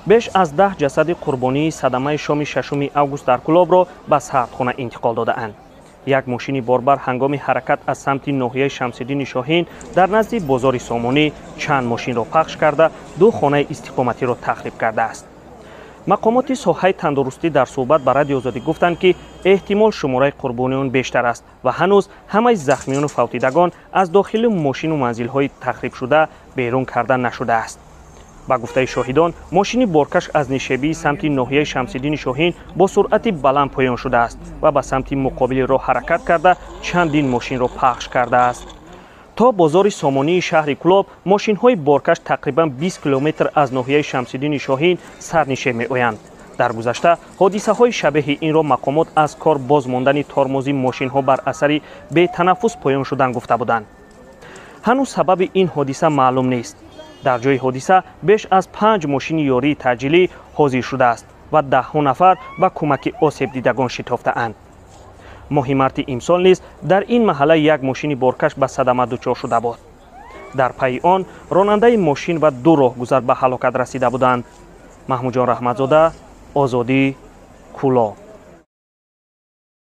Беш аз 10 ҷасади қурбонии садамаи шоми 6 август дар Кӯлобро ба сардхона интиқол додаанд. Як мошини борбар ҳангоми ҳаракат аз самти ноҳияи Шамсиддини Шоҳин дар назди бозори Сомонӣ чанд мошинро пахш карда, 2 хонаи истиқоматиро тахриб кардааст. Мақомоти соҳаи тандурустӣ дар суҳбат ба Радиои Озодӣ гуфтанд, ки эҳтимол шумораи қурбониён бештар аст ва ҳанӯз ҳамаи захмиёну фавтидагон аз дохили мошину манзилҳои тахрибшуда берун карда нашудааст. Ба гуфтаи шоҳидон, мошини боркаш аз нишебии самти ноҳияи Шамсиддини Шоҳин бо суръати баланд поён шудааст ва ба самти муқобили роҳ ҳаракат карда, чандин мошинро пахш кардааст. То бозори Сомонии шаҳри Кӯлоб мошинҳои боркаш тақрибан 20 километр аз ноҳияи Шамсиддини Шоҳин сарнишеб меоянд. Дар гузашта ҳодисаҳои шабеҳи инро мақомот аз кор боз мондани тормози мошинҳо бар асари бетанаффус поён шудан гуфта буданд. Ҳанӯз сабаби ин ҳодиса маълум нест. Дар ҷои ҳодиса беш аз 5 мошини ёрии таъҷилӣ ҳозир шудааст ва даҳҳо нафар ба кӯмаки осебдидагон шитофтаанд. Моҳи марти имсол низ дар ин маҳалла як мошини боркаш ба садама дучор шуда буд. Дар пайи он ронандаи мошин ва 2 роҳгузар ба ҳалокат расида буданд. Маҳмудҷон Раҳматзода, Озодӣ, Кӯлоб.